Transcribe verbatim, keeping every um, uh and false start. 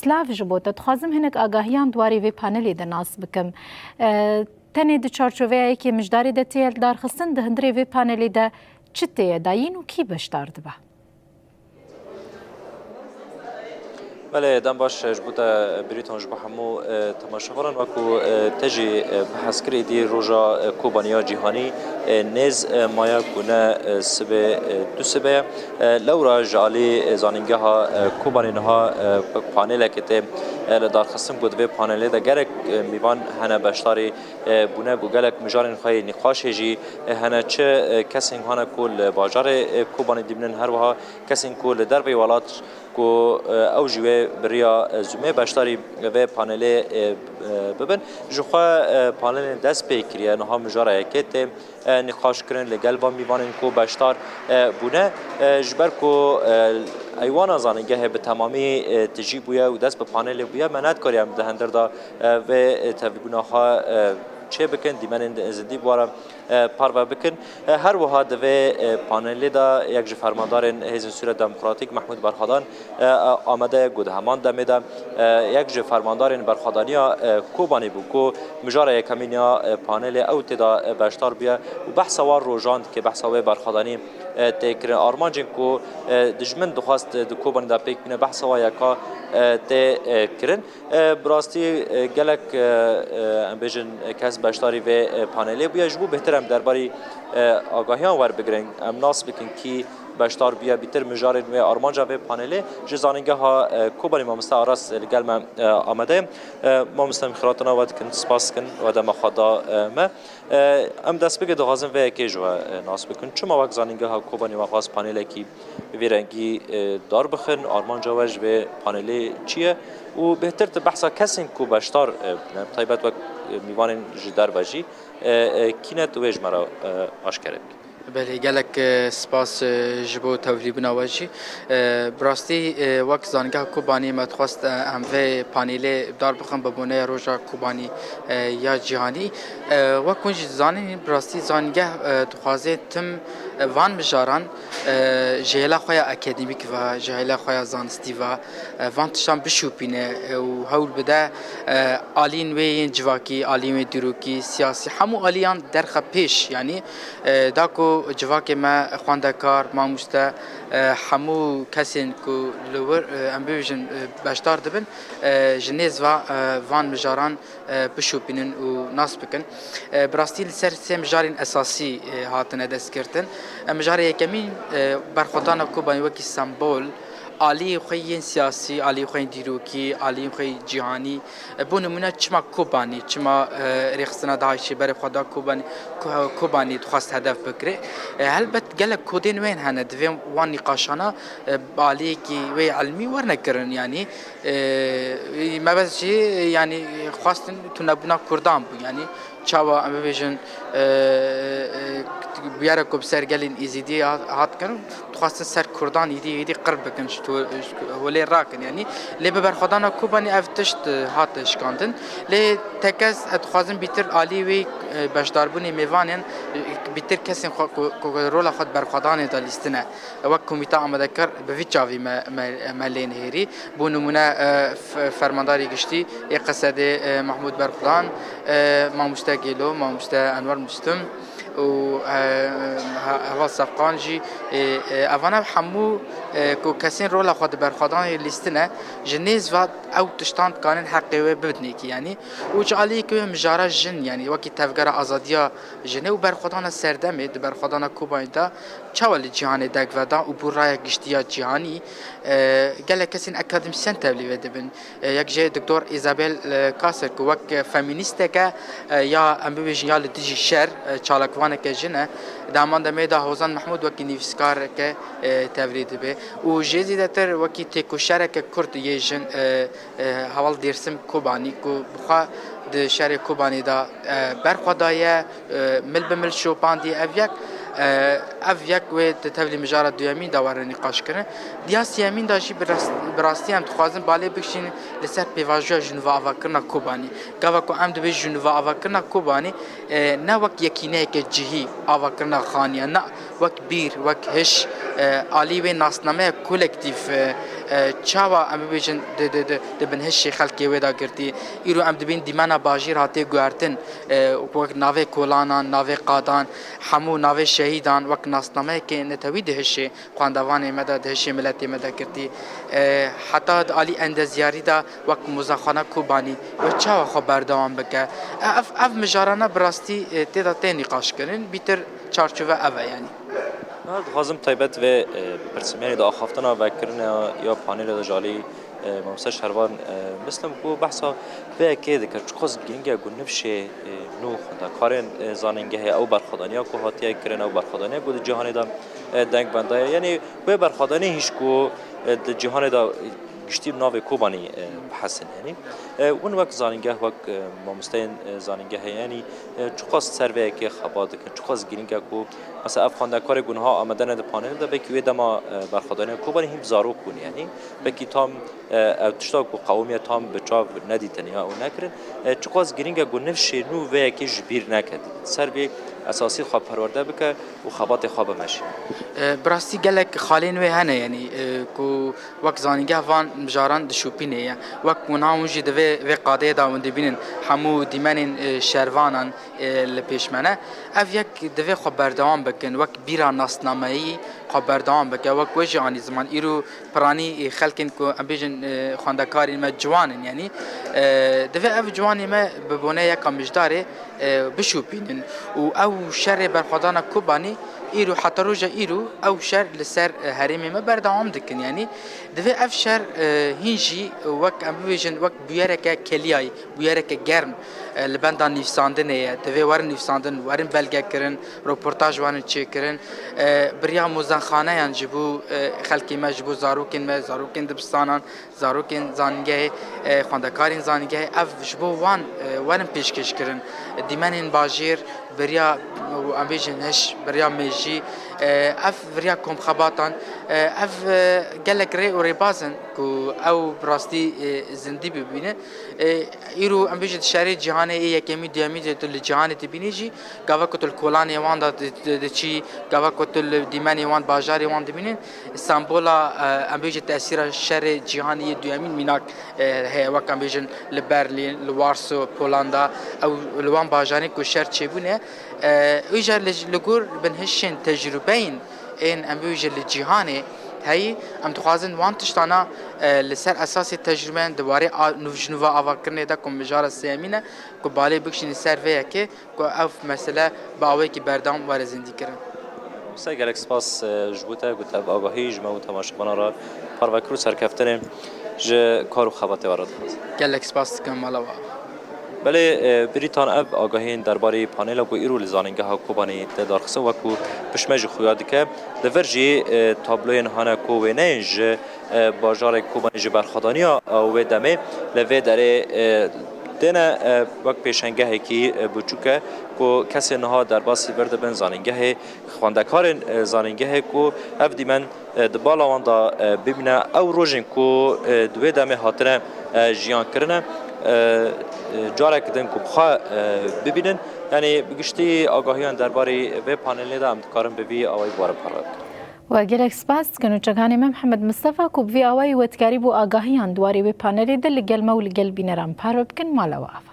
Silav ji bo te. Dixwazim hinek agahiyan di warê vê panelê de nas bikim. E, tenê di çarçoveya yekê mijdarê de tê darxistin, di hundirê vê panelê de çi tê ye dayîn û kî beşdar dibe? Belê, dem baş ji bo te Brîton, ji bo hemû, e, temaşevanan. Wekû, e, te jî, e, behs kir, êdî roja, e, Kobanî ya Cîhanî, e, nêz, e, maye ku ne, e, sibê, e, du sibe ye. E, lewra ji alî, e, zanîngeha, e, Kobanî niha, e, wek panelekê tê, e, li darxistin ku di vê panelê de gelek, e, mîvan hene beşdarî, e, bûne, ku gelek mijarên xwe yê nîqaşê jî, e, hene, çi, e, kesên hene ku li bajarê, e, Kobanî dimînin, her wiha kesên ku li derveyî welat ku, e, ew jî wê bi riya, e, Zoomê beşdarî vê panelê, e, e, bibin. Ji xwe, e, panelên dest pê kiriye, niha mijara yekê tê, e, nîqaş kirin li gel van mîvanên ku beşdar, e, bûne. E, ji ber ku, e, eywana zanîngehê bi temamî, e, tijî bûye û dest bi panelê bûye, me nedikarî em di hundir de, e, vê, e, tevlîbûna xwe, e, çê bikin, dîmenên zindî bi we re, e, parve bikin. E, her wiha di vê, e, panelê de yek ji fermandarên Hêzên Sûriya Demokratîk Mehmûd Berxwedan, e, e, amade ye ku di heman demê de, e, yek ji fermandarên berxwedaniya, e, Kobanî bû ku mijara yekemîn ya, e, panelê ew tê de, e, beşdar bûye û behsa wan rojan dike, behsa wê berxwedanî, e, tê kirin. Armancên ku, e, dijmin dixwest, e, di Kobanî de pêk bîne, behsa wan yeka, e, tê, e, kirin. E, bi rastî, e, gelek, e, e, em bêjin, e, kes beşdarî vê, e, panelê bûye. Ji bo bêhtir em derbarî, e, agahiyan werbigirin, em nas bikin kî beşdar bûye, bîtir mijarên wê, armanca vê panelê. Ji Zanîngeha, e, Kobanî mamoste Aras, e, li gel me, e, amade ye. E, mamoste, em xiratina we dikin, spas dikin, we dema xwe da, e, me. E, em dest bike dixwazin vê yekê ji we, e, nas bikin. Çima wek Zanîngeha Kobanî we xwest panelekî bi vî rengî, e, dar bixin? Armanca we ji vê panelê çi ye? Û bêhtir tu behsa kesên ku beşdar, e, bûne, bi taybet wek, e, mîvanên ji derve jî, e, e, kî ne, tu wê ji me re, e, aşkere bikî. Belê, gelek, e, spas, e, ji bo tevlîbûna we jî. E, bi rastî, e, wek Zanîngeha Kobanî me dixwest, e, em vê panelê dar bixin bi boneya Roja Kobanî, e, ya Cîhanî. E, wek hûn jî dizanin, bi rastî zanîngeh, e, dixwaze tim, e, van mijaran, e, ji hêla xwe ya akademîk ve, ji hêla xwe ya zanistî ve, e, van tiştan bişopîne, e, û hewl bide, e, aliyên wê yên civakî, aliyên wê dîrokî, siyasî, hemû aliyan derxe pêş, yanî, e, da ku civakê me xwendekar, mamoste, e, hemû kesên ku li wir, e, em bibêjin, e, beşdar dibin, e, ji nêz ve, e, van mijaran, e, bişopînin û nas bikin. E, bi rastî li ser sê mijarên esasî, e, hatine destgirtin. E, mijarê yekemîn, e, berxwedana Kobanî wekî sembol, aliyê xwe yên siyasî, aliyê xwe yên dîrokî, aliyê xwe yên cîhanî. E, bo nimûne çima Kobanî, çima, e, rêxistina DAIŞê berê xwe da Kobanî, Ko-, Kobanî dixwest hedef bikirê. E, helbet gelek kodên wên hene, divê wan nîqaşana, e, bi aliyekî wê ilmî werne kirin, yanî, e, mebest jî, yanî, xwestin tunebûna Kurdan bû, yanî, çawa em bibêjin, e, e, bûyera ku bi ser gelên Êzîdiyê hat, hat kirin, dixwestin ser Kurdan êdî, êdî qir bikin, ji to-, ji holê rakin, yanî. Lê bi berxwedana Kobanî ev tişt, e, hat şikandin. Lê tekez ez dixwazim bîtir alî wê, e, beşdarbûnê mêvanên, e, bîtir kesên xwe ku, ku rola xwe di berxwedanê de lîstine. Wek komîte amadekar bi vî çavî me, me, me lê nihêrî. Bo nimûne, e, f-, fermandarê giştî ê Qesedê, e, Mehmûd Berxudan, e, mamoste Gêlo, mamoste Enwer Muslim û, e, he-, heval Sefqan jî, e, e, evana hemû, e, ku kesên rola xwe di berxwedanê lîstine, ji nêz ve ew tiştan dikanin heqê wê bibidinê kî, yanî. Û ji aliyê ku mijara jin, yanî wekî tevgera azadiya jinê û berxwedana serdemê di berxwedana Kobanî de çawa li cîhanê dek veda û bû raya giştî ya cîhanî, e, gelek kesên akademîsyen tevlî vê dibin. E, yek jê Doktor Isabel, e, Kaser ku wek feminîsteke, e, ya em bibêjin ya li dijî şer, e, çalakvaneke jin e. Di heman demê de Hozan Mehmûd wekî nivîskareke, e, tevlî dibe û jê zêdetir wekî têkoşereke Kurd yê jin, e, e, heval Dêrsim Kobanî ku bi xwe di şerê Kobanî de, e, berxwe daye, e, mil bi mil şopandî. Ev yek, e, ev yek wê di tevlî mijara duyemîn de were nîqaşkirin. Diya siyemîn de jî bi rast-, bi rastî em dixwazin balê bikişînin li ser pêvajoya jinûveavakirina Kobanî. Gava ku em dibê jinûveavakirina Kobanî, e, ne wek yekîneyeke cihî avakirina xaniya, ne wek bîr, wek hiş, E, alî wê nasnameya kolektîf, e, e, çawa em bibêjin di, di, di, di binhişê xelkê wê de girtî? Îro em dibîn dîmena bajêr hatiye guhertin, e, wek navê kolanan, navê qadan, hemû navê şehîdan wek nasnameyekê netewî di hişê xwendevanê me de, di hişê miletê me de girtî. E, heta di alî endezyarî de wek Muzexana Kobanî wê çawa xwe berdewam bike? E, ev, ev mijarana bi rastî, e, tê de tê nîqaşkirin, bîtir çarçove ev e, yanî. Ha, dixwazim taybet vê, e, pirsîmiyerê de axaftina vekirine ya panêlê de ji alî, e, Mamoste Şervan, e, Mislim ku behsa vê yekê dike, çiqas giring e ku nifşê, e, nû xwendekarên, e, zanîngehê ew berxwedaniya ku hatiye kirin, ew berxwedaniya ku di cîhanê de, e, deng benda ye. Yanî wê berxwedanî hîş ku, e, di cîhanê de giştî bi navê Kobanî, e, bihesin. Yanî, e, hûn wek zanîngeh, wek, e, mamosteyên, e, zanîngehê, yanî, e, çiqas ser vê yekê xebat dikin, çiqas giring e ku, mesela, ev xwendekarê ku niha amade ne di panelê de, belkî wê dema, e, berxwedaniya Kobanî hîn bi zarok bûn, yanî, belkî tam, e, ev tişta ku qewimiye tam bi çav nedîtin ya ew nekirin. E, çiqas giring e ku nifşê nû vê yekê ji bîr neke, ser vê esasî xwe perwerde bike û xebatê xwe bimeşîne. E, bi rastî gelek xalên wê hene, yanî, e, ku wek zanîngeh van mijaran dişopîne ye. Wek hûn ha hûn jî di vê, vê qadeyê de hûn dibînin hemû dîmenên, e, şervanan, e, li pêş me ne. Ev yek divê xwe berdewam bikin, wek bîra nasnameyî xwe berdewam bike, wek we jî anî ziman. Îro piranî, e, xelkên ku em bêjin, e, xwendekarên me ciwan in, yanî, e, divê ev ciwanê me bi bone yeka mijdarê, e, bişopînin û ew şerê berxwedana Kobanî îro, heta roja îro ew şer li ser, e, herêmê me berdewam dikin. Yanî divê ev şer, e, hîn jî wek em bibêjin wek bûyereke keliyayî, bûyereke germ, e, li benda nivîsandinê ye. Divê werin nivîsandin, werin belgekirin, roportaj werin çêkirin. E, bi riya mûzenxaneyan ji bo, e, xelkê me, ji bo zarokên me, zarokên dibistanan, zarokên zanîngehê, e, xwendekarên zanîngehê, ev ji bo wan, e, werin pêşkêş kirin. Dîmenên bajêr, bi riya, em bêjin hiş, bi riya mêjî, e, ev bi riya komxebatan, e, ev, e, gelek rê û rêbaz in ku ew bi rastî, e, zindî bibînin. E, îro em bêjin di şerê cîhanê ê yekemî, duyemî de tu li cîhanê dibînî jî, gava ku tu li kolanê wan de di-, di-, diçî, gava ku tu li dîmenê wan, bajarê wan dibînin, sembola, e, em bêjin tesîra şerê cîhanê yê duyemîn mînak, e, heye, wek em bêjin li Berlîn, li Warso, Polanda, ew li wan bajarên ku şer çêbûne, e, îcar li, li gor binhişên tecrûbeyên ên em bêjin li cîhanê heyî, em dixwazin wan tiştana, e, li ser esasê tecrûbeyan di warê a-, nû-, ji nû ve avakirinê de ku mijara sêyemîn e, ku balê bikişînin ser vê yekê, ku ev mesele bi awayekî berdewam were zindîkirin. Mamoste, gelek spas, e, ji bo te, ku te ev agahî ji me û temaşevanan re parve kir û serkeftinê ji kar û xebatê we re dixwazim. Gelek spas dikim, mala we ava. Belê, e, birîtan ev agahiyên derbarê panêla ku îro li Zanîngeha Kobanê tê darxistin, wekû pişme jî xuya dike. Li vir jî, e, tabloyên hane ku wêneyên ji, e, bajarê Kobanê ji berxwedaniya, e, wê demê li vê derê, e, têne, e, wek pêşengehekî, e, biçûk e ku kesên niha derbasî vir dibin zanîngehê, xwendekarên, e, zanîngehê ku ev dîmen, e, di bala wan de, e, bimîne. Ew rojên ku, e, di wê demê hatine, e, jiyan kirine, e, e, carek din ku bi xwe, e, bibînin. Yanî bi giştî agahiyan derbarê vê panelê de em dikarin bi vî awayî bi we re parve bikin. We gelek spas dikin û çekanê me Mihemed Mistefa ku bi vî awayî we dikarîbû agahiyan di warê wê panelê de li gel me û li gel bîneran parve bikin, mala we ava.